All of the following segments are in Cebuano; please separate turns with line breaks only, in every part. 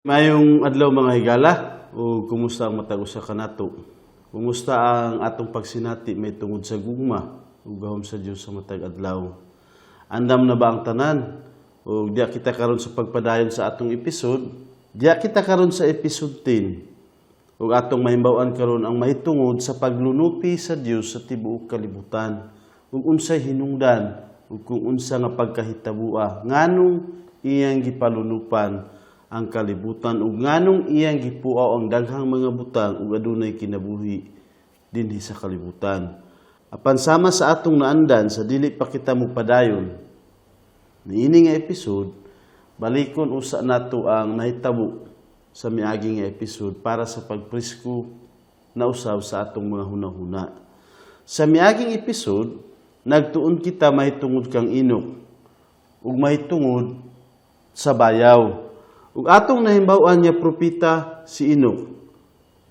Maayong adlaw, mga higala, ug kumusta ang matag usa kanato? Kumusta ang atong pagsinati may tungod sa gugma ug gahom sa Dios sa matag adlaw? Andam na ba ang tanan? Ug diya kita karon sa pagpadayon sa atong episode, diya kita karon sa episode 10. Ug atong mahimbaw-an karon ang mahitungod sa paglunupi sa Dios sa tibuok kalibutan. Ug unsay hinungdan ug kung unsa nga pagkahitabua, nganong iyang gipalunupan ang kalibutan ug nganong iyang gipuaw ang daghang mga butang ug adunay kinabuhi dinhi sa kalibutan. Apan sama sa atong naandan sa dili pa kita mopadayon niini nga episode, balikon usa nato ang nahitabo sa miagi nga episode para sa pagpresko na usab sa atong mga hunahuna. Sa miaging episode, nagtuon kita mahitungod kang Enoch ug mahitungod sa bayaw. Ug atong nahimbaw-an nga propeta si Enoch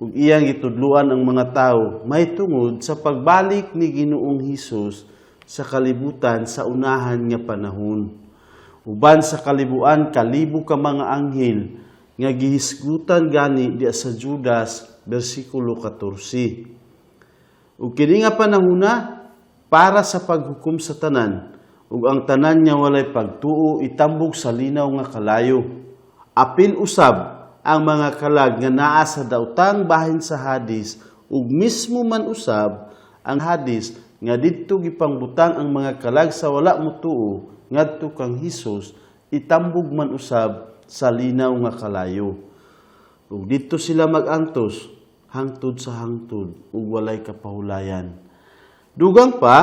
ug iyang gitudluan ang mga tawo mahitungod sa pagbalik ni Ginoong Hesus sa kalibutan sa unahan nga panahon. Uban sa kalibuan, kalibo ka mga anghel nga gihisgutan gani diya sa Judas bersikulo 14. Ug kini nga panahona para sa paghukom sa tanan ug ang tanan nga walay pagtuo itambog sa linaw nga kalayo. Apil usab ang mga kalag nga naa sa daotang bahin sa Hadis ug mismo man usab ang Hadis nga didto gipangbutang ang mga kalag sa wala motuo ngadto kang Hesus, itambog man usab sa linaw nga kalayo. Ug didto sila magantos hangtod sa hangtod ug walay kapahulayan. Dugang pa,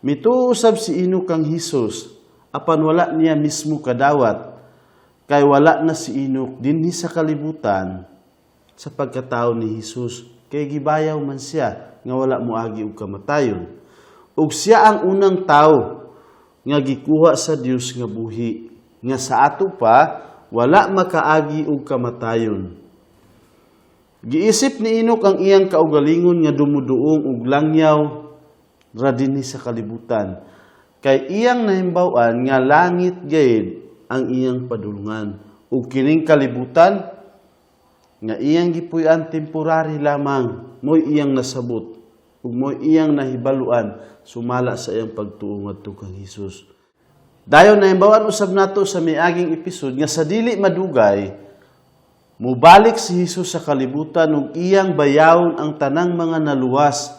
mituo usab si Enoch kang Hesus apan wala niya mismo kadawat kay wala na si Enoch dinhi sa kalibutan sa pagkatao ni Hesus, kay gibayaw man siya nga wala moagi og kamatayon. Ug siya ang unang tawo nga gikuha sa Dios nga buhi nga sa ato pa wala makaagi og kamatayon. Giisip ni Enoch ang iyang kaugalingon nga dumuduong og langyaw ra dinhi sa kalibutan kay iyang nahimbaw-an nga langit gayud ang iyang padulungan ug kining kalibutan nga iyang gipuy-an temporary lamang, mo'y iyang nasabot ug mo'y iyang nahibaluan sumala sa iyang pagtuo ngadto kang Hesus. Dayon nahimbaw-an usab nato sa miaging episode nga sa dili madugay mubalik si Hesus sa kalibutan ug iyang bayawon ang tanang mga naluwas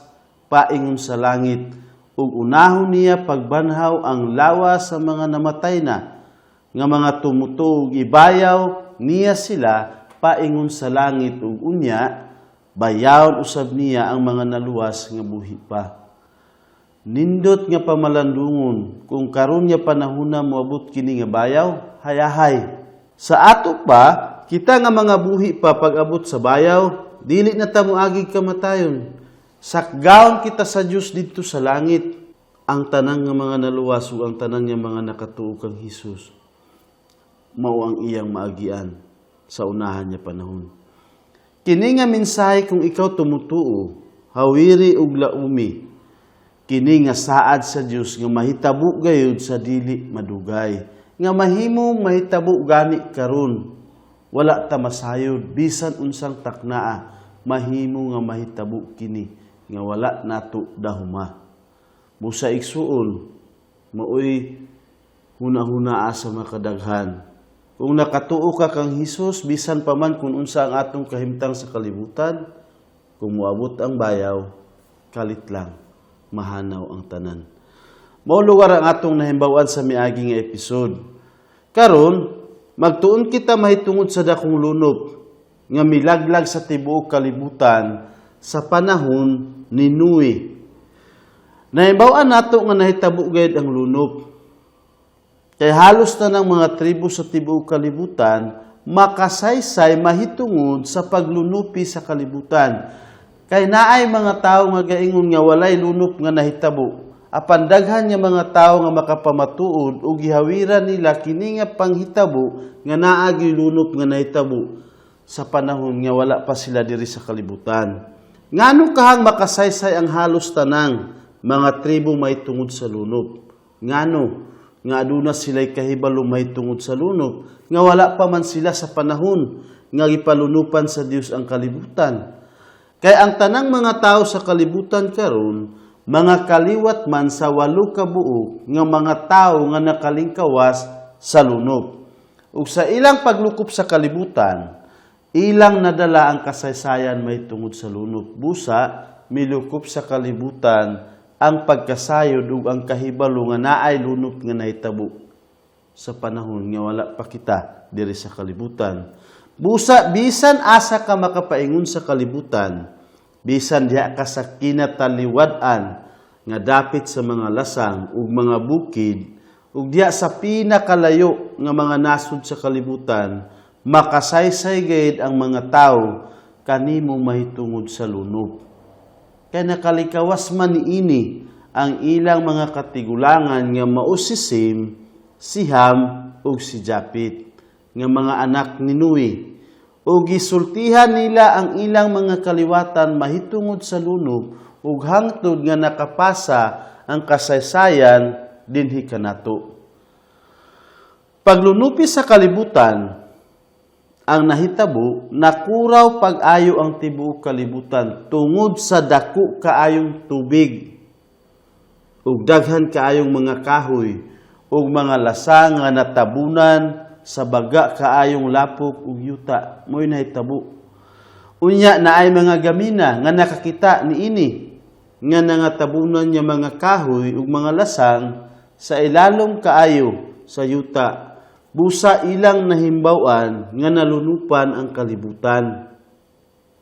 paingon sa langit ug unahon niya pagbanhaw ang lawas sa mga namatay na nga mga tumutuo ug ibayaw niya sila paingon sa langit ug unya bayawon usab niya ang mga naluwas nga buhi pa. Nindot nga pamalandungon kung karon nga panahona moabot kini nga bayaw, hayahay. Sa ato pa, kita nga mga buhi pa pag-abot sa bayaw, dili na ta moagig kamatayon. Sakgaon kita sa Dios didto sa langit. Ang tanan nga mga naluwas ug ang tanan nga mga nakatuo kang Hesus mao ang iyang maagian sa unahan niya panahon. Kini nga mensahe, kung ikaw tumutuo, hawiri ug laumi. Kini nga saad sa Dios nga mahitabo gayud sa dili madugay. Nga mahimong mahitabo gani karon. Wala ta masayod bisan unsang taknaa, mahimo nga mahitabo kini nga wala nato dahuma. Busa, igsuon, maoy huna-hunaa sa makadaghan. Kung nakatuo ka kang Hesus, bisan pa man kung unsa ang atong kahimtang sa kalibutan, kung moabot ang bayaw, kalit lang, mahanaw ang tanan. Mao lugar ang atong nahimbaw-an sa miagi nga episode. Karon, magtuon kita mahitungod sa dakong lunop nga milaglag sa tibuok kalibutan sa panahon ni Noe. Nahimbaw-an nato nga nahitabo gayud ang lunop. Kay halos na ng mga tribo sa tibuok kalibutan makasaysay mahitungod sa paglunupi sa kalibutan. Kay naay mga tawo nga gaingon nga walay lunop nga nahitabo. Apan daghan nga mga tawo nga makapamatuod ug gihawiran nila kini nga panghitabo nga naa gyud lunop nga nahitabo sa panahon nga wala pa sila diri sa kalibutan. Ngano kahang makasaysay ang halos tanang mga tribo mahitungod sa lunop? Ngano? Nga aduna sila'y kahibalo mahitungod sa lunop nga wala pa man sila sa panahon nga gipalunupan sa Dios ang kalibutan. Kay ang tanang mga tao sa kalibutan karon mga kaliwat man sa 8 ka buok nga mga tao nga nakalingkawas sa lunop. Ug sa ilang paglukop sa kalibutan, ilang nadala ang kasaysayan mahitungod sa lunop. Busa milukop sa kalibutan ang pagkasayod ug ang kahibalo nga naay lunop nga nahitabo sa panahon nga wala pa kita diri sa kalibutan. Busa bisan asa ka makapaingon sa kalibutan, bisan diha ka sa kinataliwad-an nga dapit sa mga lasang ug mga bukid, ug diha sa pinakalayo nga mga nasod sa kalibutan, makasaysay gayud ang mga tawo kanimo mahitungod sa lunop. Kay nakalikawas man niini ang ilang mga katigulangan nga mao si Sem, si Ham ug si Japet nga mga anak ni Noe. Ug gisultihan nila ang ilang mga kaliwatan mahitungod sa lunop ug hangtod nga nakapasa ang kasaysayan dinhi kanato. Paglunupi sa kalibutan, ang nahitabo, nakuraw pag-ayo ang tibuok kalibutan tungod sa dako kaayong tubig ug daghan kaayong mga kahoy ug mga lasang nga natabunan sa baga kaayong lapok ug yuta. Mo'y nahitabo. Unya naay mga gamina nga nakakita niini nga nangatabunan niya mga kahoy ug mga lasang sa ilalom kaayo sa yuta. Busa ilang nahimbaw-an nga nalunupan ang kalibutan.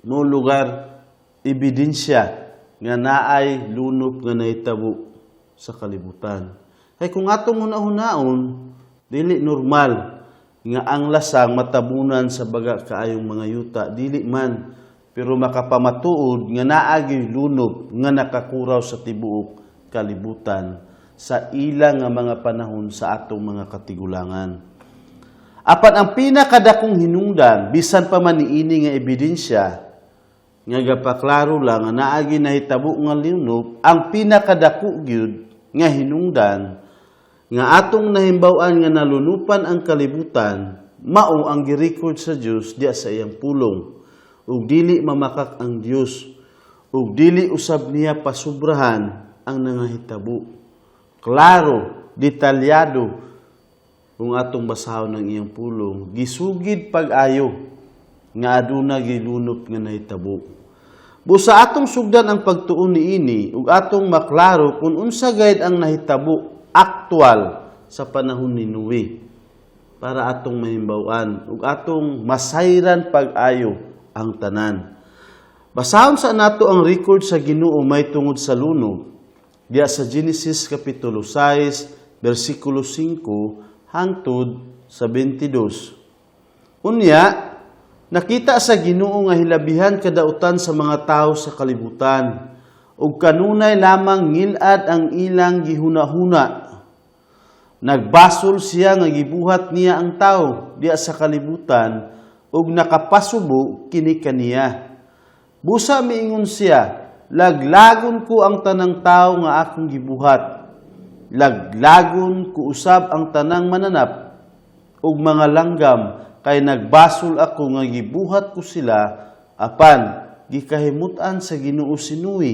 Mo lugar ebidensya nga naay lunop nga nahitabo sa kalibutan. Kay kung atong hunahunahon, dili normal nga ang lasang matabunan sa baga kaayong mga yuta, dili man, pero makapamatuod nga naagi lunop nga nakakuraw sa tibuok kalibutan sa ilang nga mga panahon sa atong mga katigulangan. Apan ang pinakadakong hinungdan, bisan pa man niini nga ebidensya nga gapaklaro lang nga naagi nahitabo nga lunop, ang pinakadako gyud nga hinungdan nga atong nahimbaw-an nga nalunupan ang kalibutan, mao ang girecord sa Dios diya sa iyang pulong. Ug dili mamakak ang Dios, ug dili usab niya pasubrahan ang nangahitabo. Klaro, detalyado kung atong basahon ang iyang pulong, gisugid pag-ayo nga aduna gilunop nga nahitabo. Busa atong sugdan ang pagtuon niini ug atong maklaro kung unsa gayud ang nahitabo aktual sa panahon ni Noe para atong mahimbaw-an ug atong masayran pag-ayo ang tanan. Basahon sa nato ang record sa Ginoo may tungod sa lunop diya sa Genesis kapitulo 6 bersikulo 5 hangtod sa 22. Unya, nakita sa Ginoo nga hilabihan kadautan sa mga tao sa kalibutan, ug kanunay lamang ngilad ang ilang gihuna-huna. Nagbasol siya nga gibuhat niya ang tao diya sa kalibutan, ug nakapasubo kini kaniya. Busa miingon siya, "Laglagon ko ang tanang tao nga akong gibuhat. Laglagon ko usab ang tanang mananap ug mga langgam, kay nagbasol ako nga gibuhat ko sila." Apan gikahimut-an sa Ginoo si Noe.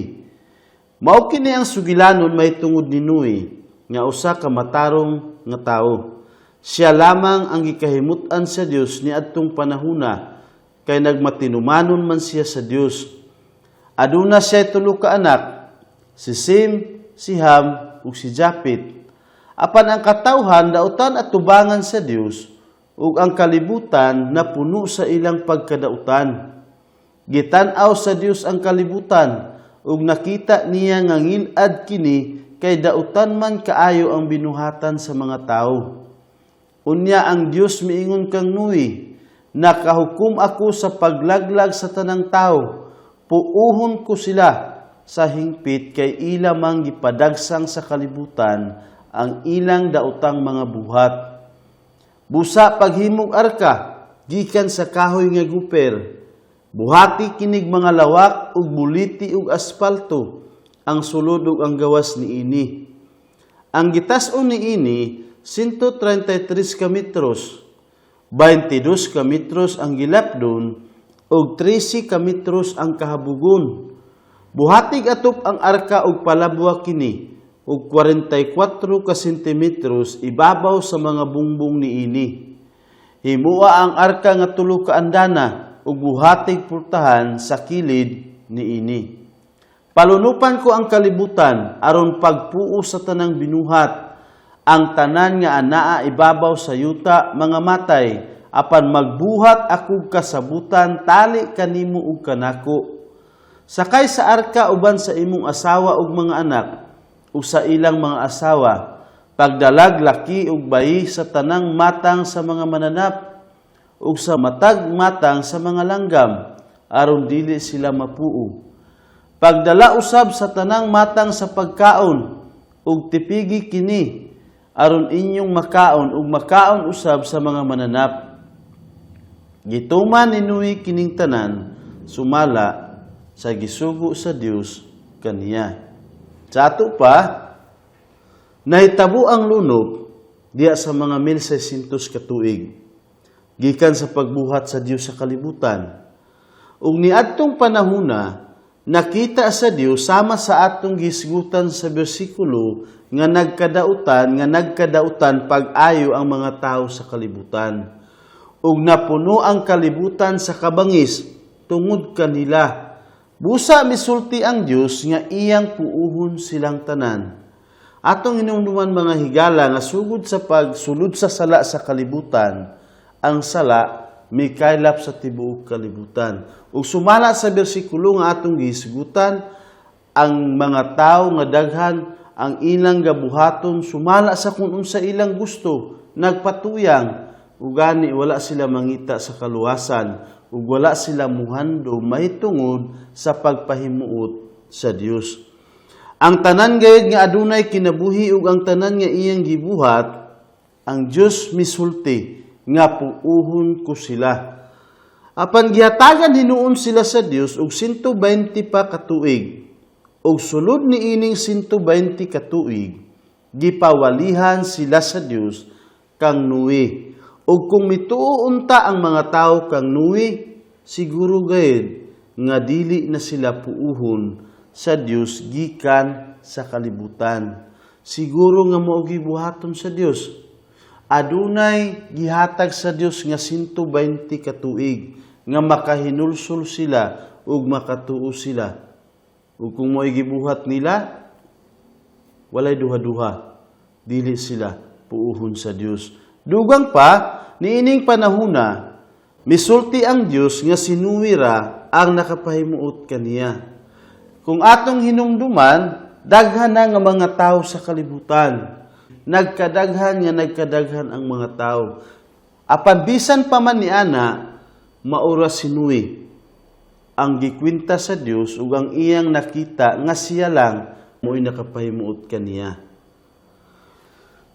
Mao kini ang sugilanon may tungod ni Noe nga usa ka matarong nga tawo. Siya lamang ang gikahimut-an sa Dios niadtong panahona, kay nagmatinumanon man siya sa Dios. Aduna siya 3 ka anak, si Sem, si Ham ug si Japet. Apan ang katawhan dautan at tubangan sa Dios, ug ang kalibutan napuno sa ilang pagkadautan. Gitan-aw sa Dios ang kalibutan ug nakita niya nga ngilad kini, kay dautan man kaayo ang binuhatan sa mga tawo. Unya ang Dios miingon kang Noe, "Nakahukom ako sa paglaglag sa tanang tawo. Puuhon ko sila sa hingpit kay ila mang gipadagsang sa kalibutan ang ilang daotang mga buhat. Busa paghimog arka gikan sa kahoy nga guper. Buhati kinig mga lawak ug buliti ug aspalto ang sulod ug ang gawas niini." Ang gitas-on niini 133 ka metros, 22 ka metros ang gilapdon ug 13 ka metros ang kahabugon. Buhatig atop ang arka og palabwa kini og 44 ka sentimetros ibabaw sa mga bungbong niini. Himua ang arka nga tulo ka andana ug buhatig pultahan sa kilid niini. Palunupan ko ang kalibutan aron pagpuo sa tanang binuhat. Ang tanan nga anaa ibabaw sa yuta mga matay, apan magbuhat akog kasabutan tali kanimo ug kanako. Sakay sa arka uban sa imong asawa ug mga anak ug sa ilang mga asawa. Pagdalag laki ug bayi sa tanang matang sa mga mananap ug sa matag matang sa mga langgam aron dili sila mapuo. Pagdala usab sa tanang matang sa pagkaon ug tipigi kini aron inyong makaon ug makaon usab sa mga mananap. Gituman ni Noe kining tanan sumala sa gisugo sa Dios kaniya. Sa ato pa, nahitabo ang lunop diya sa mga 1600 ka tuig gikan sa pagbuhat sa Dios sa kalibutan. Ug niadtong panahona, nakita sa Dios sama sa atong gihisgutan sa bersikulo nga nagkadautan pag-ayo ang mga tao sa kalibutan. Ug napuno ang kalibutan sa kabangis tungod kanila. Busa misulti ang Dios nga iyang puuhon silang tanan. Atong hinumduman, mga higala, nga sugod sa pagsulod sa sala sa kalibutan, ang sala mikaylap sa tibuok kalibutan. Ug sumala sa bersikulo nga atong gihisgutan, ang mga tawo nga daghan ang ilang gabuhaton sumala sa kung unsa ilang gusto, nagpatuyang, ugani wala sila mangita sa kaluwasan ug wala sila muhandom mahitungod sa pagpahimuot sa Dios. Ang tanan gayud nga adunay kinabuhi ug ang tanan nga iyang gibuhat, ang Dios misulti nga puuhon ko sila. Apan gihatagan hinuon sila sa Dios og 120 pa ka tuig. Og sulod niining 120 ka tuig, gipawalihan sila sa Dios kang Noe. Og kung mituo unta ang mga tawo kang Noe, siguro gayud nga dili na sila puuhon sa Dios gikan sa kalibutan. Siguro nga mao gibuhaton sa Dios. Adunay gihatag sa Dios nga 120 ka tuig nga makahinulsol sila ug makatuo sila. Ug kung mo'y gibuhat nila, walay duha-duha. Dili sila puuhon sa Dios. Dugang pa, niining panahuna, misulti ang Dios nga si Noe ra ang nakapahimuot kaniya. Kung atong hinumduman, daghan na nga mga tao sa kalibutan. Nagkadaghan nga nagkadaghan ang mga tao. Apan bisan pa man ni ana, mao ra si Noe ang gikwenta sa Dios ug ang iyang nakita nga siya lang mo'y nakapahimuot kaniya.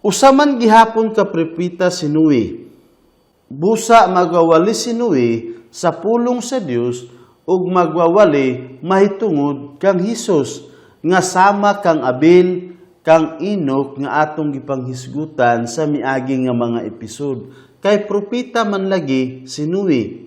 Usa man gihapon ka propeta si Noe. Busa magwawali si Noe sa pulong sa Dios ug magwawali mahitungod kang Hesus nga sama kang Abel, kang Enoch nga atong gipanghisgutan sa miagi nga mga episode. Kay propeta man lagi si Noe.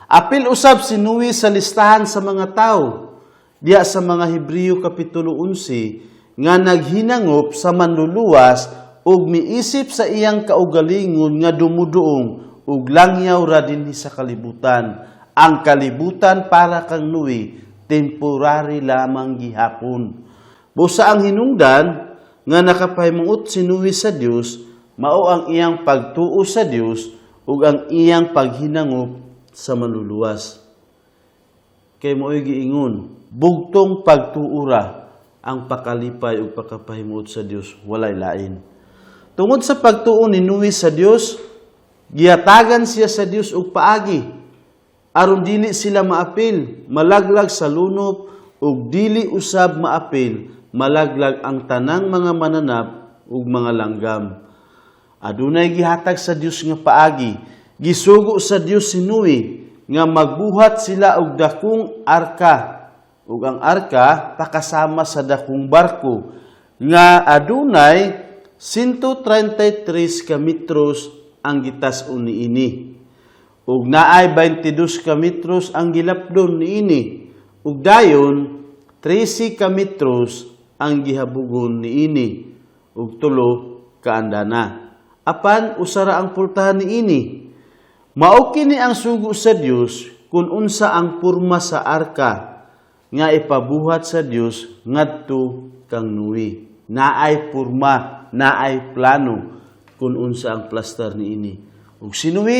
Apil usab si Noe sa listahan sa mga tao diya sa mga Hebreo kapitulo 11 nga naghinangop sa manluluwas ug miisip sa iyang kaugalingon nga dumuduong ug langyaw ra dinhi sa kalibutan. Ang kalibutan para kang Noe, temporary lamang gihapon. Busa ang hinungdan nga nakapahimuot si Noe sa Dios mao ang iyang pagtuo sa Dios ug ang iyang paghinangop sa manluluwas. Kay mo'y giingon, bugtong pagtuo ra ang pakalipay ug pagkapahimuot sa Dios, walay lain. Tungod sa pagtuo ni Noe sa Dios, gihatagan siya sa Dios og paagi aron dili sila maapil, malaglag sa lunop, ug dili usab maapil, malaglag ang tanang mga mananap ug mga langgam. Adunay gihatag sa Dios nga paagi. Gisugo sa Dios si Noe nga magbuhat sila og dakong arka, ug ang arka pakasama sa dakong barko nga adunay 133 ka metros ang gitas-on niini. Ug naay 22 ka metros ang gilapdon niini. Ug dayon 13 ka metros ang gihabugon niini ug tulo ka andana. Apan usa ra ang pultahan niini. Mao kini ang sugo sa Dios kung unsa ang porma sa arka nga ipabuhat sa Dios ngadto kang Noe. Naay porma, naay plano kung unsa ang plastar niini. Ug si Noe,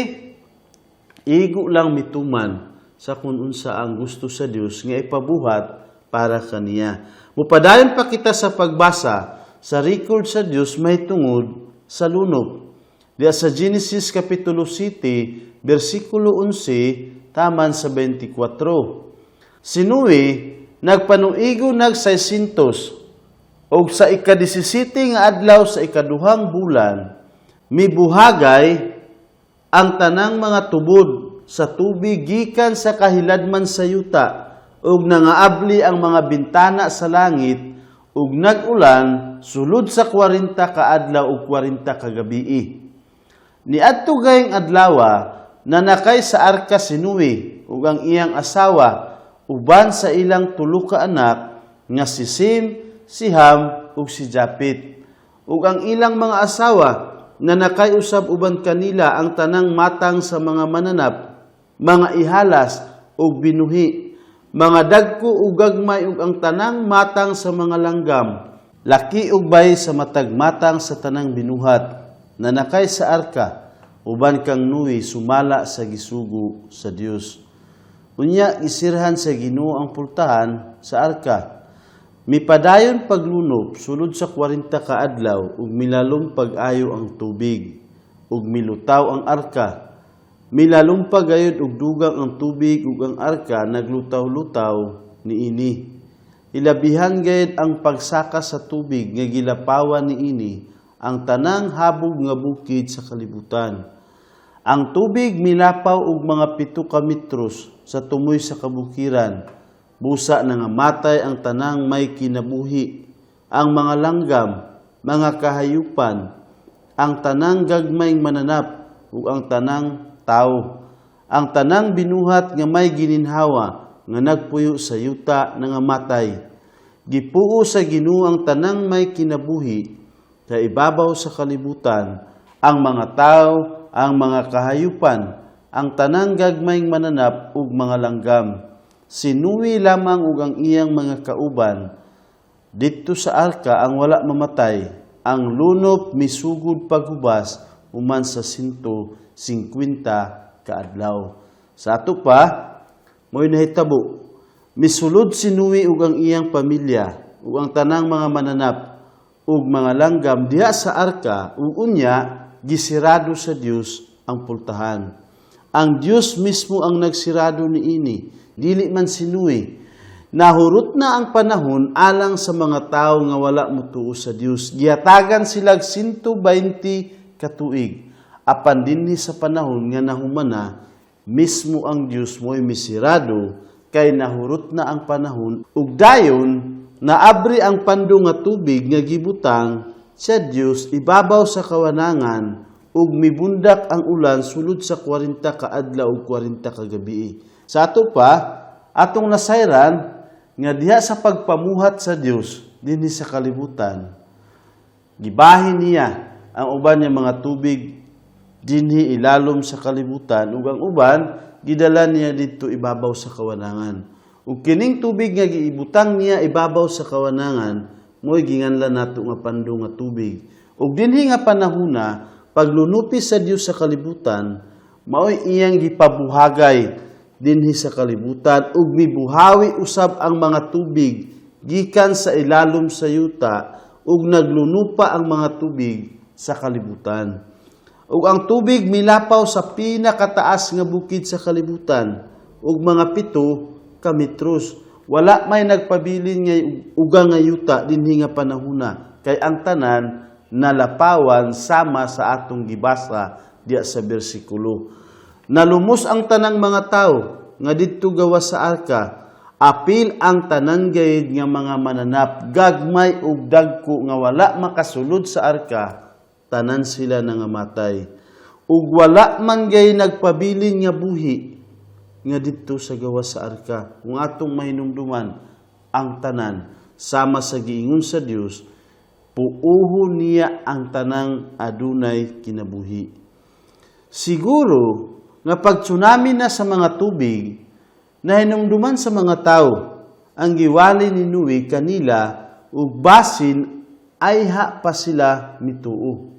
igo lang mituman sa kung unsa ang gusto sa Dios nga ipabuhat para kaniya. Mupadayon pa kita sa pagbasa sa record sa Dios mahitungod sa lunop. Diya sa Genesis Kapitulo 7, versikulo 11, taman sa 24. Si Noe nagpanuigo nag 600 og sa ika-17 nga adlaw sa ikaduhang bulan, mibuhagay ang tanang mga tubod sa tubig gikan sa kahiladman sa yuta ug nangaabli ang mga bintana sa langit ug nag-ulan sulod sa 40 ka adlaw ug 40 ka gabii. Niadto gayong adlawa, nanakay sa arka si Noe ug ang iyang asawa uban sa ilang tulo ka anak nga si Sem, si Ham ug si Japet. Ug ang ilang mga asawa, nanakay usab uban kanila ang tanang matang sa mga mananap, mga ihalas ug binuhi, mga dagko ug gagmay ug ang tanang matang sa mga langgam, laki ug bay sa matag matang sa tanang binuhat, nanakay sa arka uban kang Noe sumala sa gisugo sa Dios. Unya gisirhan sa Ginoo ang pultahan sa arka. Mipadayon paglunop sulod sa 40 ka adlaw ug milalom pag-ayo ang tubig ug milutaw ang arka. Milalom pa gayud og dugang ang tubig ug ang arka naglutaw-lutaw niini. Ilabihan gayud ang pagsaka sa tubig nga gilapawan niini ang tanang habog nga bukid sa kalibutan. Ang tubig milapaw og mga 7 ka metros sa tumoy sa kabukiran. Busa nangamatay ang tanang may kinabuhi, ang mga langgam, mga kahayupan, ang tanang gagmayng mananap ug ang tanang tawo. Ang tanang binuhat nga may gininhawa nga nagpuyo sa yuta nangamatay. Gipuo sa Ginoo ang tanang may kinabuhi sa ibabaw sa kalibutan, ang mga tao, ang mga kahayupan, ang tanang gagmayng mananap ug mga langgam. Si Noe lamang ug ang iyang mga kauban didto sa arka ang wala mamatay. Ang lunop misugod paghubas human sa 150 kaadlaw. Sa ato pa, mo'y nahitabo. Misulod si Noe ug ang iyang pamilya ug ang tanang mga mananap ug mga langgam diha sa arka ug unya gisirado sa Dios ang pultahan. Ang Dios mismo ang nagsirado niini, dili man si Noe. Nahurot na ang panahon alang sa mga tao nga wala motuo sa Dios. Gihatagan sila 120 ka tuig. Apan dinhi sa panahon nga nahuman na, mismo ang Dios mo'y misirado kay nahurot na ang panahon ug dayon naabri ang pando nga tubig nga gibutang sa Dios ibabaw sa kawanangan ug mibundak ang ulan sulod sa 40 ka adlaw ug 40 ka gabii. Sa ato pa, atong nasayran nga diha sa pagpamuhat sa Dios dinhi sa kalibutan, gibahin niya ang uban niya mga tubig dinhi ilalom sa kalibutan ug ang uban gidala niya didto ibabaw sa kawanangan. Ug kining tubig nga giibutang niya ibabaw sa kawanangan mo'y ginganlan nato nga pando nga tubig. Ug dinhi nga panahona, paglunupi sa Dios sa kalibutan, mao'y iyang gipabuhagay dinhi sa kalibutan ug mibuhawi usab ang mga tubig gikan sa ilalom sa yuta ug naglunupa ang mga tubig sa kalibutan. Ug ang tubig milapaw sa pinakataas nga bukid sa kalibutan ug mga 7 ka metros. Wala may nagpabilin nga uga nga yuta dinhi nga panahona kay ang tanan nalapawan sama sa atong gibasa diya sa bersikulo. Nalumos ang tanang mga tao nga didto gawas sa arka. Apil ang tanan gayud nga mga mananap, gagmay ug dagko nga wala makasulod sa arka, tanan sila nangamatay. Ug wala man gay nagpabilin nga buhi nga didto sa gawas sa arka. Kung atong mahinumduman ang tanan sama sa giingon sa Dios, puuhon niya ang tanang adunay kinabuhi. Siguro nga pag tsunami na sa mga tubig, nahinumduman sa mga tao ang giwali ni Noe kanila ug basin ayha pa sila mituo.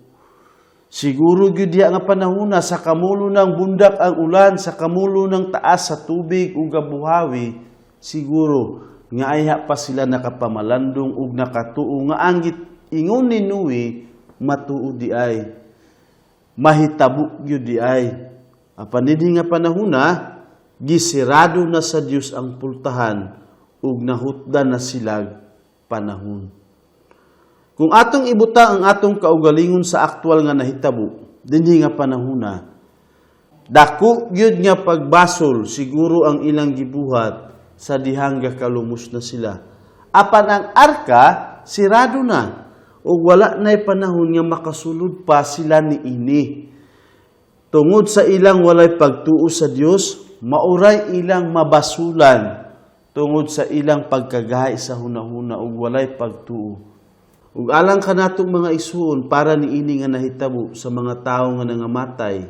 Siguro gyud diha nga panahona sa kamulo ng bundak ang ulan, sa kamulo ng taas sa tubig ug gabuhawi, siguro nga ayha pa sila nakapamalandong ug nakatuo nga ang ingon ni Noe matuo di ay. Mahitabo gyud di ay. Apan dinhi nga panahona, gisirado na sa Dios ang pultahan ug nahutdan na silag panahon. Kung atong ibutang ang atong kaugalingon sa aktual nga nahitabo dinhi nga panahona, dako gyud nga pagbasol siguro ang ilang gibuhat sa dihang gakalumos na sila. Apan ang arka sirado na ug wala na'y panahon nga makasulod pa sila niini. Tungod sa ilang walay pagtuo sa Dios, mauray ilang mabasulan tungod sa ilang pagkagahi sa hunahuna ug walay pagtuo. Ug alang kanatong mga igsuon, para niini nga nahitabo sa mga tawo nga nangamatay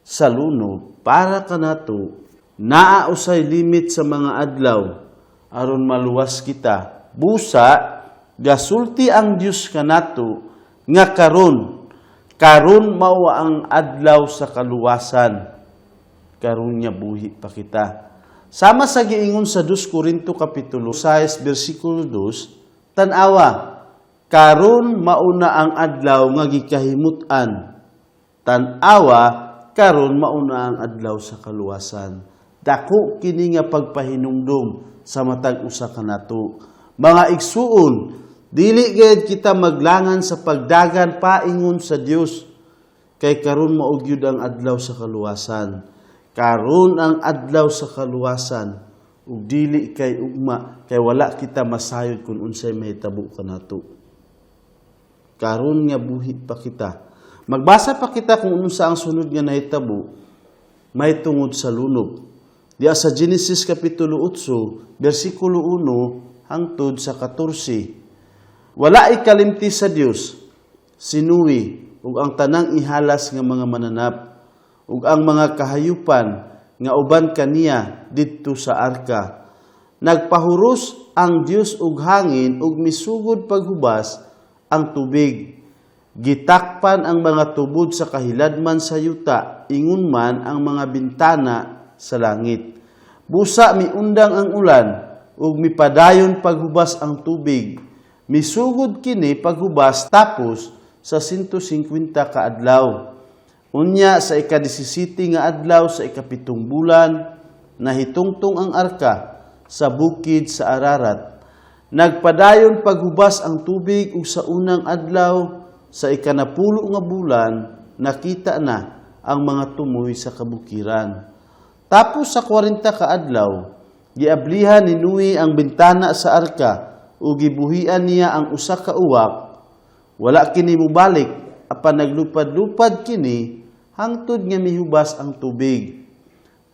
sa luno, para kanato naa usay limit sa mga adlaw aron maluwas kita. Busa gasulti ang Dios kanato nga karon, karon mao ang adlaw sa kaluwasan, karon nga buhi pa kita. Sama sa giingon sa 2 Korinto kapitulo 6 bersikulo 2, tan-awa, karon mauna ang adlaw nga gikahimut-an. Tan-awa, karon mauna ang adlaw sa kaluwasan. Dako kini nga pagpahinumdom sa matag usa kanato. Mga igsuon, dili gayud kita maglangan sa pagdagan paingon sa Dios kay karon mao gyud ang adlaw sa kaluwasan. Karon ang adlaw sa kaluwasan ug dili kay ugma kay wala kita masayod kung unsay mahitabo kanato. Karon nga buhi pa kita. Magbasa pa kita kung unsa ang sunod nga nahitabo may tungod sa lunob. Diya sa Genesis kapitulo 8, bersikulo 1 hangtod sa 14. Wala ikalimti sa Dios si Noe ug ang tanang ihalas nga mga mananap ug ang mga kahayupan nga uban kaniya didto sa arka. Nagpahuros ang Dios og hangin ug misugod paghubas ang tubig. Gitakpan ang mga tubod sa kahiladman sa yuta, ingon man ang mga bintana sa langit. Busa miundang ang ulan ug mipadayon paghubas ang tubig. Misugod kini paghubas tapos sa 150 ka adlaw. Unya sa ika-17 nga adlaw sa ikapitong bulan, nahitungtong ang arka sa bukid sa Ararat. Nagpadayon paghubas ang tubig ug sa unang adlaw sa ikanapulo nga bulan, nakita na ang mga tumoy sa kabukiran. Tapos sa 40 ka adlaw, giablihan ni Noe ang bintana sa arka ug gibuhian niya ang usa ka uwak. Wala kini mobalik apan naglupad-lupad kini hangtod nga mihubas ang tubig.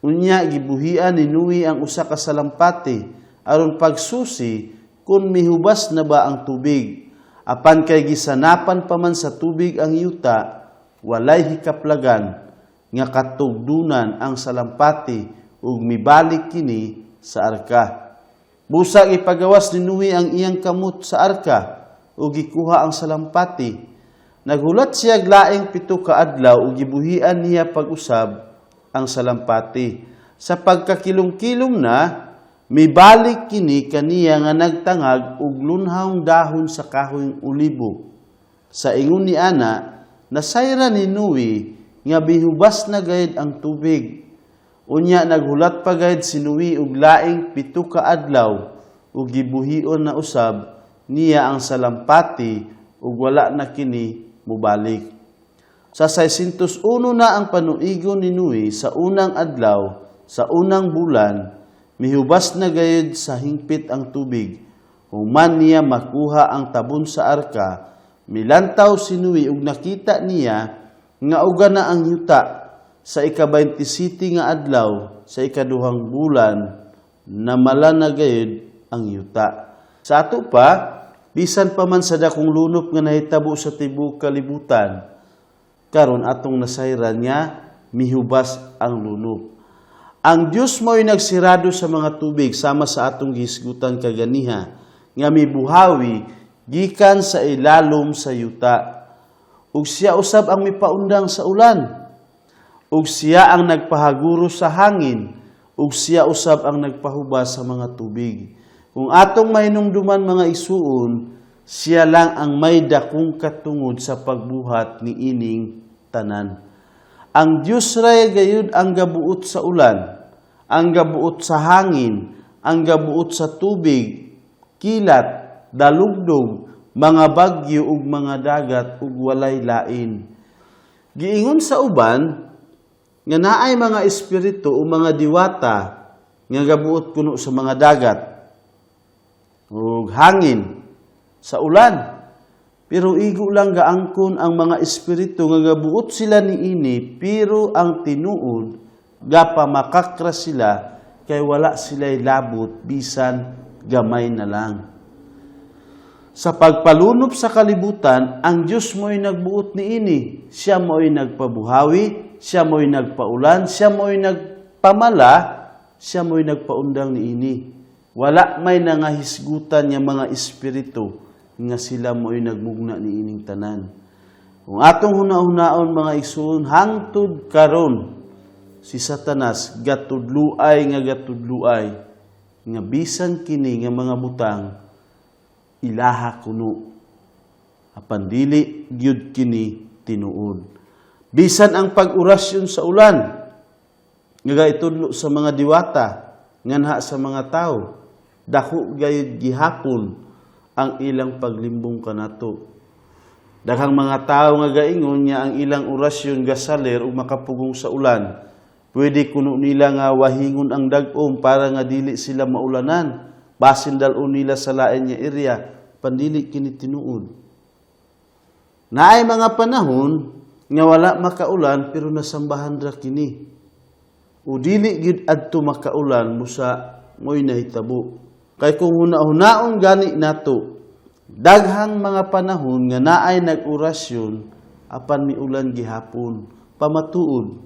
Unya gibuhian ni Noe ang usa ka salampati aron pagsusi kung mihubas na ba ang tubig. Apan kay gisanapan pa man sa tubig ang yuta, walay hikaplagan nga katugdunan ang salampati ug mibalik kini sa arka. Busa ipagawas ni Noe ang iyang kamot sa arka ug gikuha ang salampati. Naghulat siya laing 7 ka adlaw ug gibuhian niya pag-usab ang salampati. Sa pagkakilom-kilom na, mibalik kini kaniya nga nagtangag og lunhawng dahon sa kahoy olibo. Sa ingon ni ana, nasayra ni Noe nga bihubas na gayud ang tubig. Unya naghulat pa gayud si Noe og laing 7 ka adlaw ug gibuhion na usab niya ang salampati ug wala na kini mobalik. Sa 601 na ang panuigon ni Noe sa unang adlaw sa unang bulan, Mihubas na gayud sa hingpit ang tubig. Human niya makuha ang tabon sa arka, milantaw si Noe ug nakita niya nga uga na ang yuta. Sa ika-27 nga adlaw sa ikaduhang bulan, namala na gayud ang yuta. Sa ato pa, bisan pa man sa dakong lunop nga nahitabo sa tibuok kalibutan, karon atong nasayran nga mihubas ang lunop. Ang Dios mo'y nagsirado sa mga tubig sama sa atong gihisgutan kaganiha nga mibuhawi gikan sa ilalom sa yuta. Ug siya usab ang mipaundang sa ulan. Ug siya ang nagpahaguro sa hangin. Ug siya usab ang nagpahubas sa mga tubig. Kung atong mahinumduman, mga igsuon, siya lang ang may dakong katungod sa pagbuhat ni ining tanan. Ang Dios ray gayud ang gabuot sa ulan, ang gabuot sa hangin, ang gabuot sa tubig, kilat, dalugdog, mga bagyo ug mga dagat ug walay lain. Giingon sa uban nga naay mga espiritu o mga diwata nga gabuot kuno sa mga dagat ug hangin, sa ulan. Pero igo lang gaangkon ang mga espiritu nga gabuot sila niini, pero ang tinuod gapamakakra sila kay wala sila'y labot bisan gamay na lang. Sa pagpalunop sa kalibutan, ang Diyos mo'y nagbuot niini. Siya mo'y nagpabuhawi, siya mo'y nagpaulan, siya mo'y nagpamala, siya mo'y nagpaundang niini. Wala may nangahisgutan nga mga espiritu nga sila mo'y nagmugna niining tanan. Kung atong huna-hunaon, mga igsoon, hangtod karon si Satanas gatudluay nga gatudluay nga bisan kini nga mga butang ilaha kuno. Apan dili gyud kini tinuod. Bisan ang pag-orasyon sa ulan nga gaitudlo sa mga diwata nganha sa mga tao, dako gayud gihapon ang ilang paglimbong kanato. Daghang mga tao nga gaingon nga ang ilang orasyon gasalir ug makapugong sa ulan. Pwede kuno nila nga wahingon ang dag-om para nga dili sila maulanan. Basin dal-on nila sa lain nga area, apan dili kini tinuod. Naay mga panahon nga wala makaulan pero nasambahan ra kini. O dili gyud adto makaulan musa mo'y nahitabo. Kay kung huna-hunaon gani nato, daghang mga panahon nga naay nag-orasyon apan miulan gihapon. Pamatuod,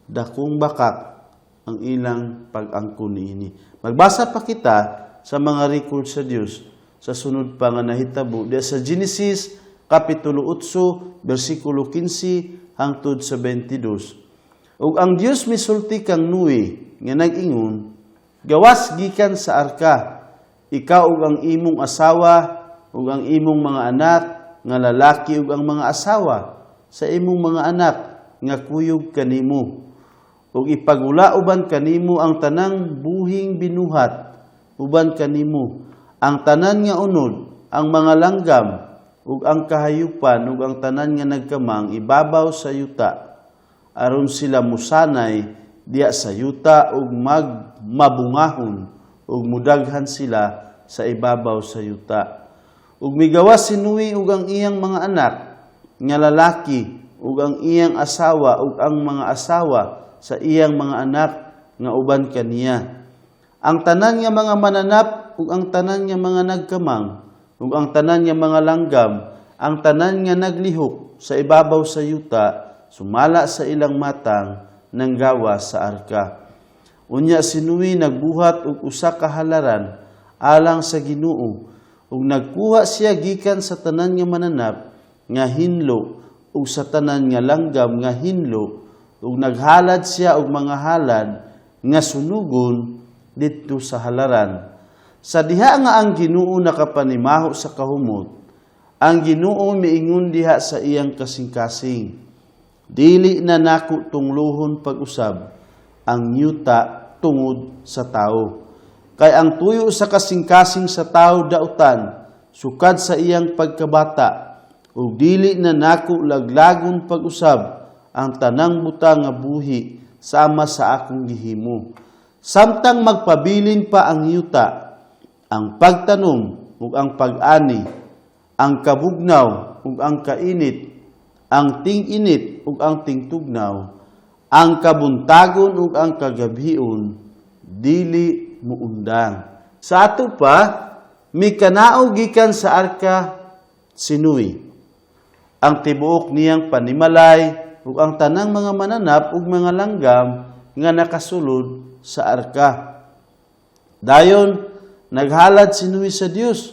dakong bakak ang ilang pag-angkon niini. Magbasa pa kita sa mga record sa Dios sa sunod pa nga nahitabo diya sa Genesis kapitulo 8 bersikulo 15 hangtod sa 22. Ug ang Dios misulti kang Noe nga nag-ingon, "Gawas gikan sa arka, ikaw ug ang imong asawa ug ang imong mga anak nga lalaki ug ang mga asawa sa imong mga anak nga kuyog kanimo. Ug ipagula uban kanimo ang tanang buhing binuhat uban kanimo, ang tanan nga unod, ang mga langgam ug ang kahayupan ug ang tanan nga nagkamang ibabaw sa yuta, aron sila musanay diya sa yuta ug magmabungahon ug mudaghan sila sa ibabaw sa yuta." Ug migawas si Noe ug ang iyang mga anak nga lalaki ug ang iyang asawa ug ang mga asawa sa iyang mga anak nga uban kaniya. Ang tanan nga mga mananap ug ang tanan nga mga nagkamang ug ang tanan nga mga langgam, ang tanan nga naglihok sa ibabaw sa yuta, sumala sa ilang matang nanggawas sa arka. Unya si Noe nagbuhat og usa ka halaran alang sa Ginoo ug nagkuha siya gikan sa tanan nga mananap nga hinlo ug sa tanan nga langgam nga hinlo ug naghalad siya og mga halad nga sunugon didto sa halaran. Sa diha nga ang Ginoo nakapanimaho sa kahumot, ang Ginoo miingon diha sa iyang kasing-kasing, "Dili na nako tunglohon pag-usab ang yuta tungod sa tao. Kay ang tuyo sa kasing-kasing sa tao dautan sukad sa iyang pagkabata, ug dili na nako laglagon pag-usab ang tanang butang nga buhi sama sa akong gihimo." Samtang magpabilin pa ang yuta, ang pagtanom ug ang pag-ani, ang kabugnaw ug ang kainit, ang ting-init ug ang tingtugnaw, ang kabuntagon ug ang kagabhion, dili muundang. Sa ato pa, mikanaog gikan sa arka si Noe, ang tibuok niyang panimalay ug ang tanang mga mananap ug mga langgam nga nakasulod sa arka. Dayon naghalad si Noe sa Dios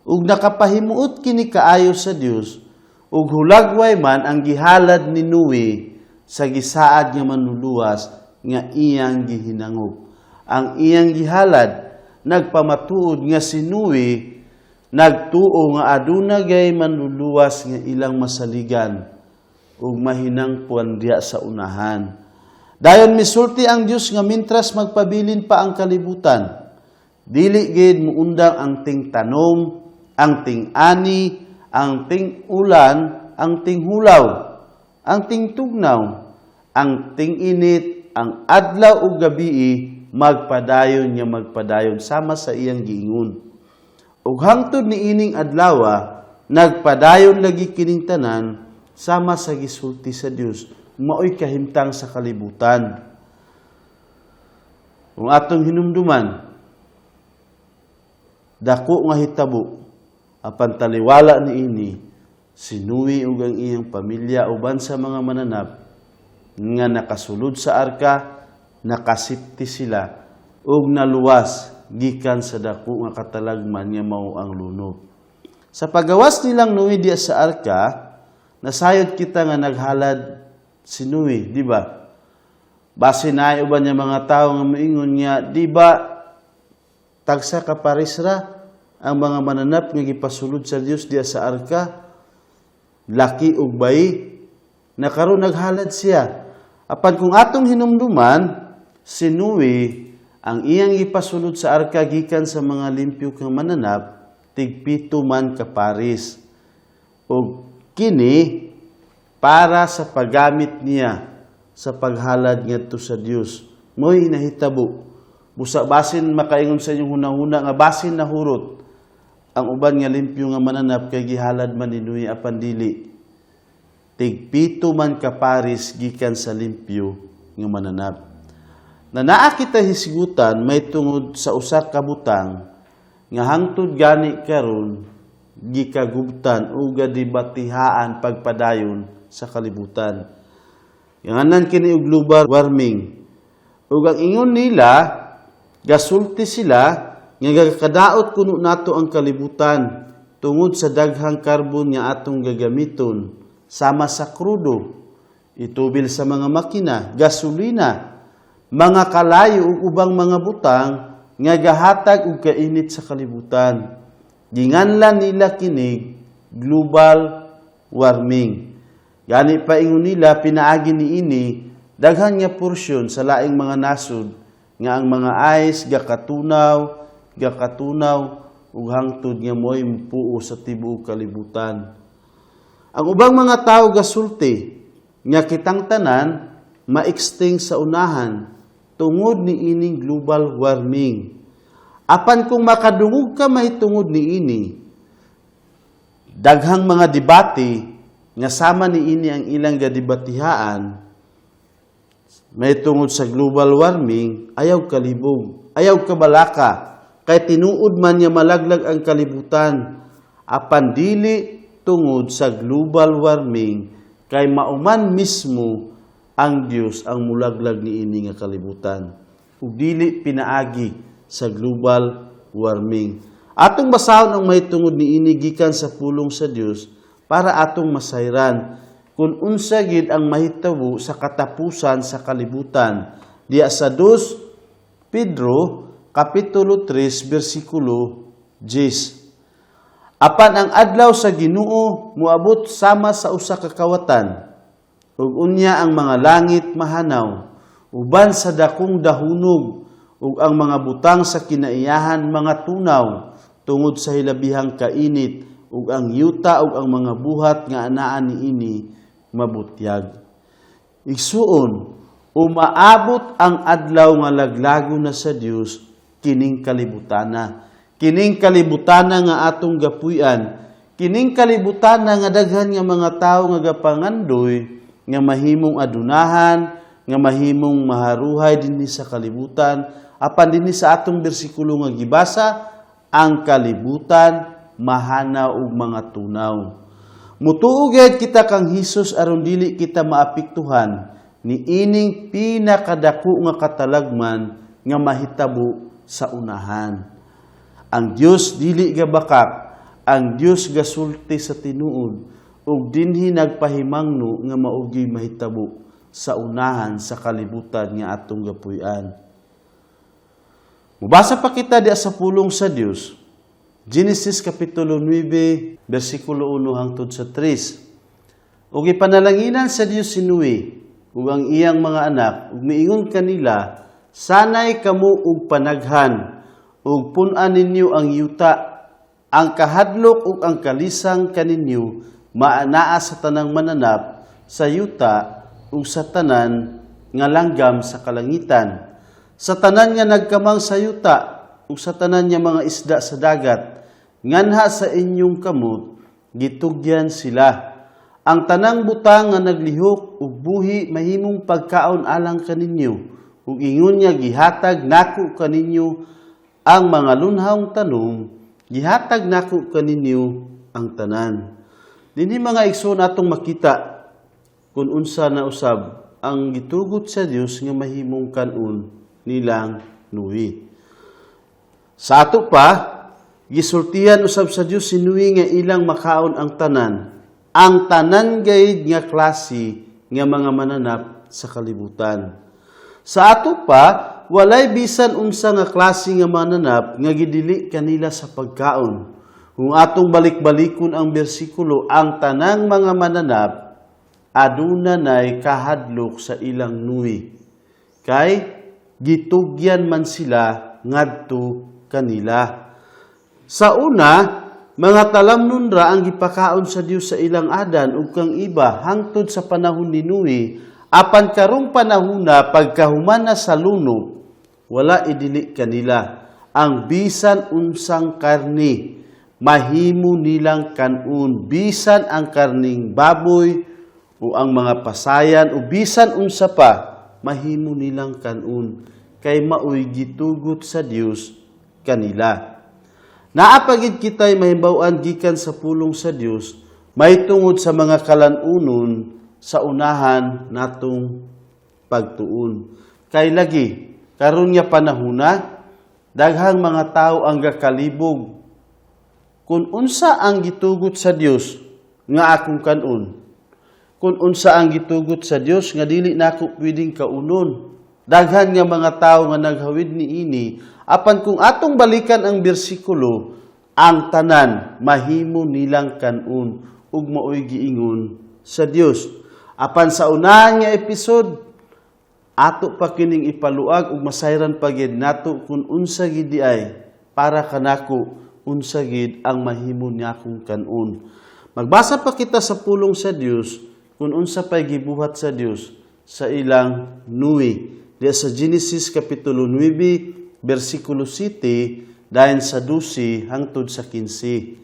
ug nakapahimuot kini kaayo sa Dios, ug hulagway man ang gihalad ni Noe sa gisaad nga Manluluwas nga iyang gihinangop. Ang iyang gihalad nagpamatuod nga si Noe nagtuo nga aduna gay Manluluwas nga ilang masaligan ug mahinangpuan diya sa unahan. Dayon misulti ang Dios nga mintras magpabilin pa ang kalibutan, dili gid muundang ang ting-tanom, ang ting-ani, ang ting-ulan, ang ting-hulaw, ang ting-tugnaw, ang ting-init, ang adlaw ug gabii magpadayon nga magpadayon sama sa iyang giingon. Ug hangtod niining adlawa, nagpadayon lagi kining tanan sama sa gisulti sa Dios, maoy kahimtang sa kalibutan. Kung atong hinumduman, dako nga hitabo, apan taliwala niini, si Noe ug ang iyang pamilya uban sa mga mananap nga nakasulod sa arka, nakasipti sila ug naluwas gikan sa dako nga katalagman nga mao ang lunop. Sa pagawas nilang Noe diya sa arka, nasayod kita nga naghalad si Noe, di ba? Base na uban niya mga tao nga moingon nga, di ba tagsa ka pares ra ang mga mananap nga gipasulod sa Dios diya sa arka, laki ug bayi, na karon naghalad siya? Apan kung atong hinumduman, si Noe, ang iyang gipasulod sa arka gikan sa mga limpyo kang mananap, tigpito man ka pares. Ug kini para sa paggamit niya sa paghalad ngadto sa Dios. Mo'y nahitabo. Busa basin makaingon sa inyong hunahuna nga basin nahurot ang uban nga limpyo nga mananap kay gihalad man ni Noe, apan dili. Tigpito man ka pares gikan sa limpyo nga mananap. Na naa kita hisgutan may tungod sa usa ka butang nga hangtod gani karon gikagubtan o gadibatihaan pagpadayon sa kalibutan. Nganan kini og global warming. Ug ang ingon nila, gasulti sila nga gakadaot kuno nato ang kalibutan tungod sa daghang carbon nga atong gagamiton sama sa krudo, itubil sa mga makina, gasolina, mga kalayo ug ubang mga butang nga gahatag og kainit sa kalibutan. Ginganlan nila kinig global warming. Gani pa ingon nila, pinaagi niini daghan nga porsyon sa laing mga nasod nga ang mga ice gakatunaw, gakatunaw ug hangtod nga mo'y mupuo sa tibuok kalibutan. Ang ubang mga tawo gasulti nga kitang tanan ma-extinct sa unahan tungod niining global warming. Apan kung makadungog ka mahitungod niini, daghang mga debate nga sama niini ang ilang gadebatihaan may tungod sa global warming, ayaw kalibog, ayaw kabalaka, kay tinuod man niya malaglag ang kalibutan, apan dili tungod sa global warming, kay mauman mismo ang Dios ang mulaglag niini nga kalibutan ug dili pinaagi sa global warming. Atong basahon ang mahitungod niini gikan sa pulong sa Dios para atong masayran kung unsa gid ang mahitabo sa katapusan sa kalibutan. Diya sa 2 Pedro kapitulo 3 bersikulo 10. Apan ang adlaw sa Ginoo moabot sama sa usa ka kawatan, ug unya ang mga langit mahanaw uban sa dakong dahunog, ug ang mga butang sa kinaiyahan mga tunaw tungod sa hilabihang kainit, ug ang yuta ug ang mga buhat nga anaa niini mabutyag. Igsuon, Umaabot ang adlaw nga laglago na sa Dios kining kalibutana. Kining kalibutana nga atong gapuy-an, kining kalibutana nga daghan nga mga tawo nga gapangandoy nga mahimong adunahan, nga mahimong maharuhay dinhi sa kalibutan. Apan dinhi sa atong bersikulo nga gibasa, ang kalibutan mahanaw og mga tunaw. Mutuo gyud kita kang Hesus aron dili kita maapektuhan niining pinakadako nga katalagman nga mahitabo sa unahan. Ang Dios dili gabakak, ang Dios gasulti sa tinuod ug dinhi nagpahimangno nga mao gyuy mahitabo sa unahan sa kalibutan nga atong gapuy-an. Mubasa pa kita diya sa pulong sa Dios. Genesis kapitulo 9, bersikulo 1 hangtod sa 3. Ug ipanalanginan sa Dios si Noe ug ang iyang mga anak ug miingon kanila, "Sanay kamo og panaghan ug pun-an ninyo ang yuta. Ang kahadlok ug ang kalisang kaninyo maanaa sa tanang mananap sa yuta ug sa tanan nga langgam sa kalangitan, sa tanan nga nagkamang sa yuta ug sa tanan nga mga isda sa dagat. Nganha sa inyong kamot gitugyan sila. Ang tanang butang nga naglihok ug buhi mahimong pagkaon alang kaninyo. Ug ingon niya, gihatag nako kaninyo ang mga lunhawng tanom, gihatag nako kaninyo ang tanan." Dinhi, mga igsoon, atong makita kung unsa na usab ang gitugot sa Dios nga mahimong kanon nilang Noe. Sa ato pa, gisultihan usab sa Dios si Noe nga ilang makaon ang tanan. Ang tanan gayud nga klase nga mga mananap sa kalibutan. Sa ato pa, walay bisan unsa nga klase nga mananap nga gidili kanila sa pagkaon. Kung atong balik-balikon ang bersikulo, ang tanang mga mananap aduna nay kahadlok sa ilang Noe. Kay gitugyan man sila ngadto kanila. Sa una, mga talamnon ra ang gipakaon sa Dios sa ilang Adan ug kang iba hangtod sa panahon ni Noe, apan karong panahona, pagkahuman na sa lunop, wala idili kanila ang bisan unsang karni. Mahimo nilang kanon bisan ang karning baboy o ang mga pasayan o bisan unsa pa, mahimo nilang kanon kay maoy gitugot sa Dios kanila. Naa pa gid kita'y mahibaw-an gikan sa pulong sa Dios may tungod sa mga kalanunon sa unahan natong pagtuon. Kay lagi karon nga panahona, daghang mga tao ang gakalibog kung unsa ang gitugot sa Dios nga akong kanon, kung unsa ang gitugot sa Dios nga dili nako pwedeng kaunon. Daghan nga mga tao nga naghawid niini, apan kung atong balikan ang bersikulo, ang tanan mahimo nilang kanon ug maoy giingon sa Dios. Apan sa unahan nga episode, ato pa kining ipaluag ug masayran pa gid nato kung unsa gid ay para kanako, unsa gid ang mahimo niya akong kanon. Magbasa pa kita sa pulong sa Dios kung unsa pay gibuhat sa Dios sa ilang Noe. Diya sa Genesis kapitulo 9 bersikulo 7 dayon sa 12 hangtod sa 15.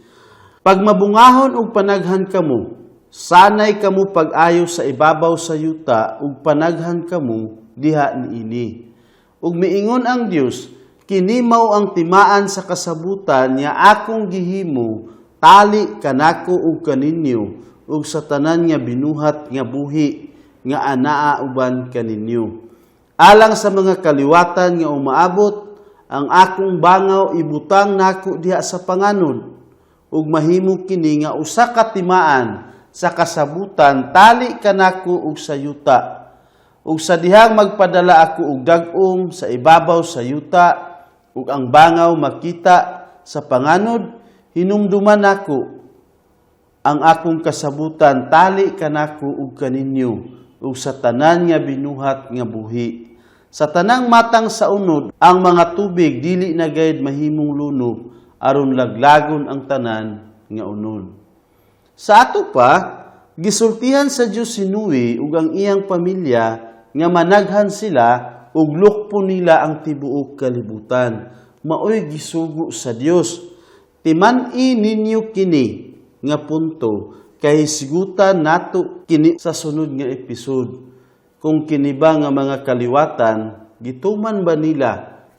"Pagmabungahon ug panaghan kamo, sanay kamo pag-ayo sa ibabaw sa yuta ug panaghan kamo diha niini." Ug miingon ang Dios, "Kini mao ang timaan sa kasabutan nga akong gihimo, tali kanako ug kaninyo ug sa tanan nga binuhat nga buhi nga anaa uban kaninyo. Alang sa mga kaliwatan nga umaabot, ang akong bangaw ibutang nako diha sa panganod ug mahimo kini nga usa ka timaan sa kasabutan, tali kanako ug sa yuta. Ug sa dihang magpadala ako og dag-om sa ibabaw sa yuta ug ang bangaw makita sa panganod, hinumduman nako ang akong kasabutan, tali kanako ug kaninyo ug sa tanan nga binuhat nga buhi. Sa tanang matang sa unod, ang mga tubig dili na gayud mahimong lunop aron laglagon ang tanan nga unod." Sa ato pa, gisultihan sa Dios si Noe ug ang iyang pamilya nga managhan sila ug lukpo nila ang tibuok kalibutan. Maoy gisugo sa Dios. Timan-i ninyo kini nga punto kay hisgutan nato kini sa sunod nga episode. Kung kini ba nga mga kaliwatan, gituman ba nila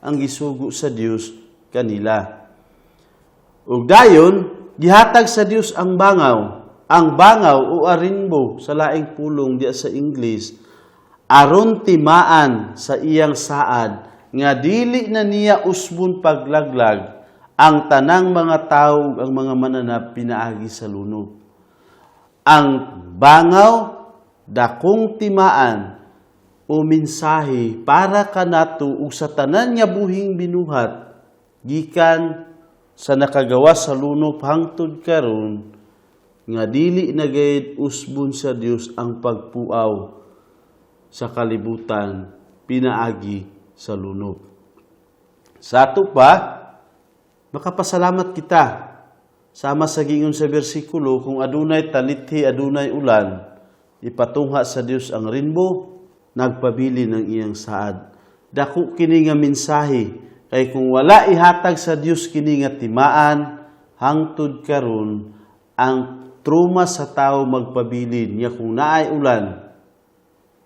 ang gisugo sa Dios kanila? Ug dayon, gihatag sa Dios ang bangaw. Ang bangaw o a rainbow sa laing pulong diya sa English, aron timaan sa iyang saad nga dili na niya usbon paglaglag ang tanang mga tao ug ang mga mananap pinaagi sa lunop. Ang bangaw, dakong timaan o mensahe para kanato ug sa tanan nga buhing binuhat gikan sa nakagawa sa lunop hangtod karon, nga dili na gayud usbon sa Dios ang pagpuaw sa kalibutan pinaagi sa lunop. Sa ato pa, makapasalamat kita. Sama sa gingon sa bersikulo, kung adunay talithi, adunay ulan, ipatungha sa Dios ang rainbow, nagpabili ng iyang saad. Dako kini nga mensahe, kay kung wala ihatag sa Dios kini nga timaan, hangtod karon ang truma sa tao magpabilin nga kung naay ulan,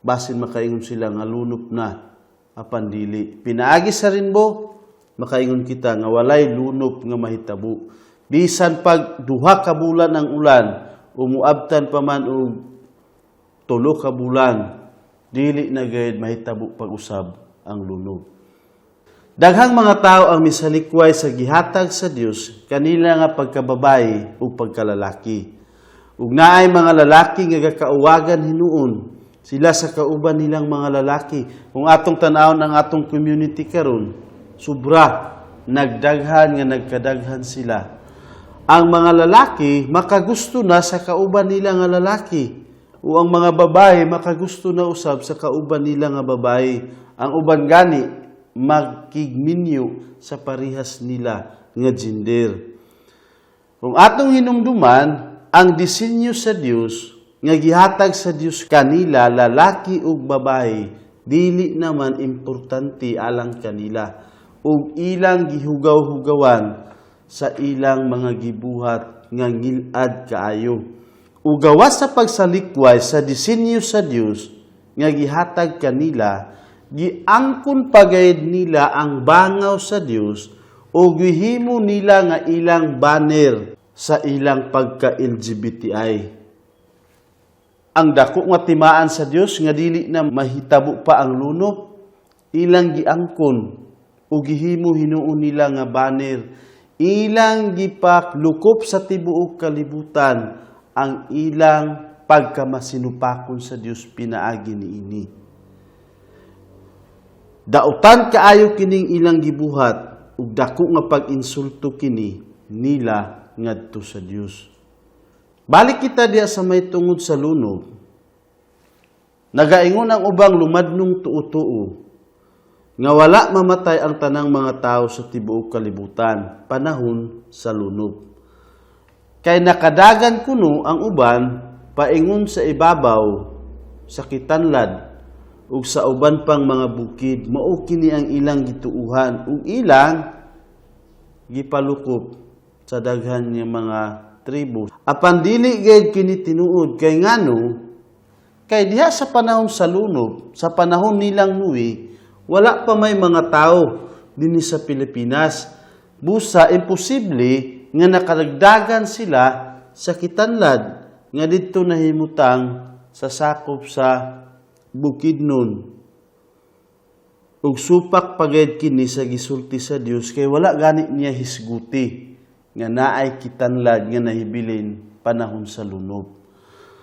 basin makaingon sila nga lunop na, apan dili. Pinaagi sa rainbow, makaingon kita nga walay lunop nga mahitabo. Bisan pag 2 ka bulan ang ulan, umuabtan pa man og 3 ka bulan, dili na gayud mahitabo pag-usab ang lunop. Daghang mga tao ang misalikway sa gihatag sa Dios kanila nga pagkababae ug pagkalalaki. Ug naay mga lalaki nga gakauwagan hinuon sila sa kauban nilang mga lalaki. Kung atong tan-awon ang atong community karon, sobra nagdaghan nga nagkadaghan sila. Ang mga lalaki makagusto na sa kauban nila nga lalaki. O ang mga babae makagusto na usab sa kauban nila nga babae. Ang uban gani magkigminyo sa parihas nila nga gender. Kung atong hinumduman, ang disenyo sa Dios nga gihatag sa Dios kanila, lalaki ug babae, dili naman importante alang kanila ug ilang gihugaw-hugawan sa ilang mga gibuhat nga ngilad kaayo. Ug gawas sa pagsalikway sa disenyo sa Dios nga gihatag kanila, giangkon pagayod nila ang bangaw sa Dios o gihimo nila nga ilang banner sa ilang pagka-LGBTI. Ang dako nga timaan sa Dios nga dili na mahitabo pa ang lunop, ilang giangkon o gihimo hinuon nila nga banner, ilang gipaklukop sa tibuok kalibutan ang ilang pagkamasinupakon sa Dios pinaagi niini. Dautan kaayo kining ilang gibuhat ug dako nga pag-insulto kini nila ngadto sa Dios. Balik kita diya sa may tungod sa lunop. Nagaingon ang ubang lumadnong tuo-tuo nga wala mamatay ang tanang mga tao sa tibuok kalibutan panahon sa lunop. Kay nakadagan kuno ang uban paingon sa ibabaw sa kitanlad ug sa uban pang mga bukid, mao kini ang ilang gituuhan ug ilang gipalukop sa daghan nga mga tribo. Apan dili gayud kini tinuod. Kay ngano? Kay diha sa panahon sa lunop, sa panahon nilang Noe, wala pa may mga tao dinhi sa Pilipinas. Busa imposible nga nakaragdagan sila sa kitanlad nga didto nahimutang sa sakop sa Bukidnon. Ug supak pagayod kini sa gisulti sa Dios, kay wala gani niya hisguti nga naay kitanlad nga nahibilin panahon sa lunop.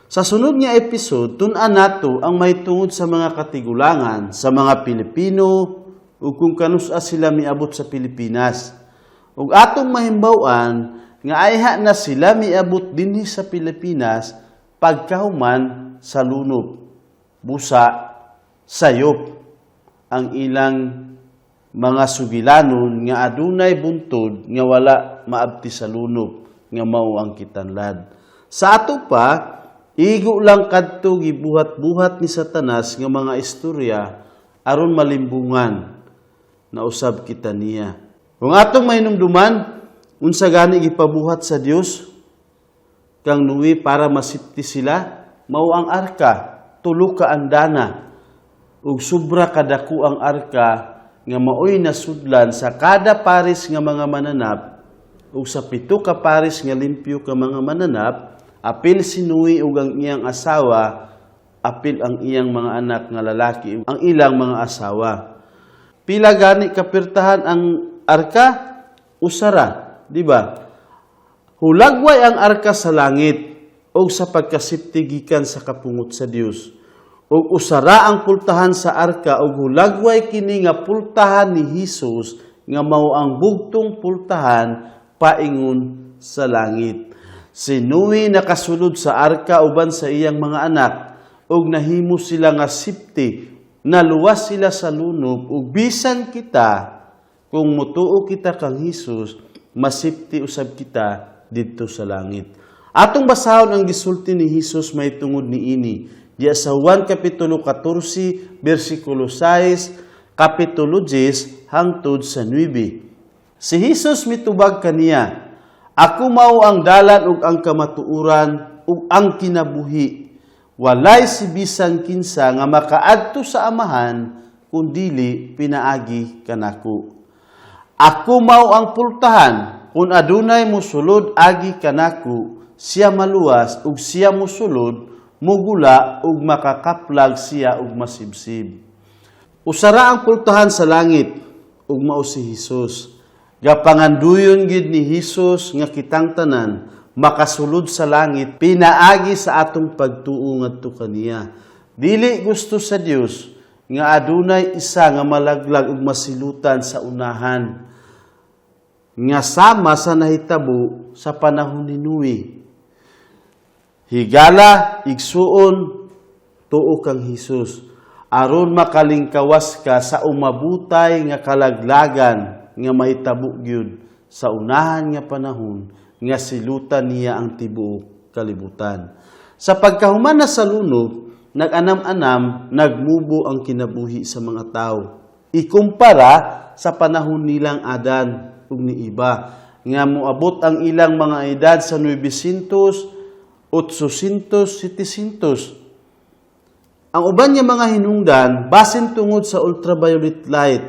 Sa sunod nga episode, tun-an nato ang mahitungod sa mga katigulangan sa mga Pilipino ug kung kanus-a sila miabot sa Pilipinas. Ug atong mahimbaw-an nga ayha na sila miabot dinhi sa Pilipinas pagkahuman sa lunop. Busa sayop ang ilang mga sugilanon nga adunay buntod nga wala maabti sa lunop nga mao ang kitanlad. Sa ato pa, Igo lang kadto gibuhat-buhat ni Satanas nga mga istorya aron malimbungan na usab kita niya. Kung atong mahinumduman, unsa gani gipabuhat sa Dios kang Noe para masipti sila, mao ang arka, tulo ka andana, ug sobra kadako ang arka nga maoy nasudlan sa kada pares nga mga mananap ug sa 7 ka pares nga limpyo ka mga mananap, apil si Noe ug ang iyang asawa, apil ang iyang mga anak nga lalaki ug ang ilang mga asawa. Pila gani kapirtahan ang arka? Usara, di ba? Hulagway ang arka sa langit og sa pagkasipti gikan sa kapungot sa Dios. Og usara ang pultahan sa arka og hulagway kini nga pultahan ni Hesus nga mao ang bugtong pultahan paingon sa langit. Si Noe nakasulod sa arka uban sa iyang mga anak ug nahimo sila nga sipti, naluwas sila sa lunop, ug bisan kita, kung mutuo kita kang Hesus, masipti usab kita didto sa langit. Atong basahon ang gisulti ni Hesus may tungod niini. Diya sa Juan Kapitulo 14, versikulo 6, Kapitulo 10, hangtod sa 9. Si Hesus mitubag kaniya, "Ako mao ang dalan ug ang kamatuoran ug ang kinabuhi. Walay si bisan kinsa nga makaadto sa Amahan kun dili pinaagi kanako. Ako mao ang pultahan, kung adunay musulod agi kanako, siya maluwas, ug siya musulod, mugula ug makakaplag siya ug masibsib." Usara ang pultahan sa langit ug mao si Hesus. Gapanganduyon gid ni Hesus nga kitang tanan makasulod sa langit pinaagi sa atong pagtuo ngadto kaniya. Dili gusto sa Dios nga adunay isa nga malaglag ug masilutan sa unahan nga sama sa nahitabo sa panahon ni Noe. Higala, igsuon, tuo kang Hesus aron makalingkawas ka sa umabutay nga kalaglagan nga mahitabo gyud sa unahan nga panahon nga silutan niya ang tibuok kalibutan. Sa pagkahuman na sa lunop, nag-anam-anam, nagmubo ang kinabuhi sa mga tao. Ikumpara sa panahon nilang Adan ug ni Eva nga moabot ang ilang mga edad sa 900, 800, 700. Ang uban nga mga hinungdan, basin tungod sa ultraviolet light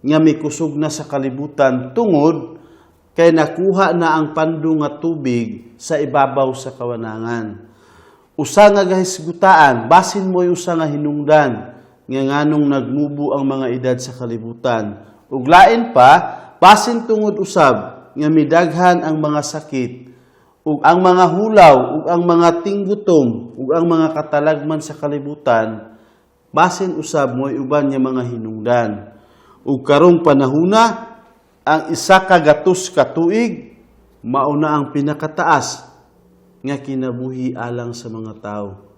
nga mikusog na sa kalibutan tungod kay nakuha na ang pando nga tubig sa ibabaw sa kawanangan. Usa nga gahisgutaan, basin mo'y usa nga hinungdan nga nganong nagmubo ang mga edad sa kalibutan. Ug lain pa, basin tungod usab nga midaghan ang mga sakit ug ang mga hulaw ug ang mga tinggutom ug ang mga katalagman sa kalibutan, basin usab mo'y uban nga mga hinungdan. Ug karong panahuna, ang 100 ka tuig mao na ang pinakataas nga kinabuhi alang sa mga tao.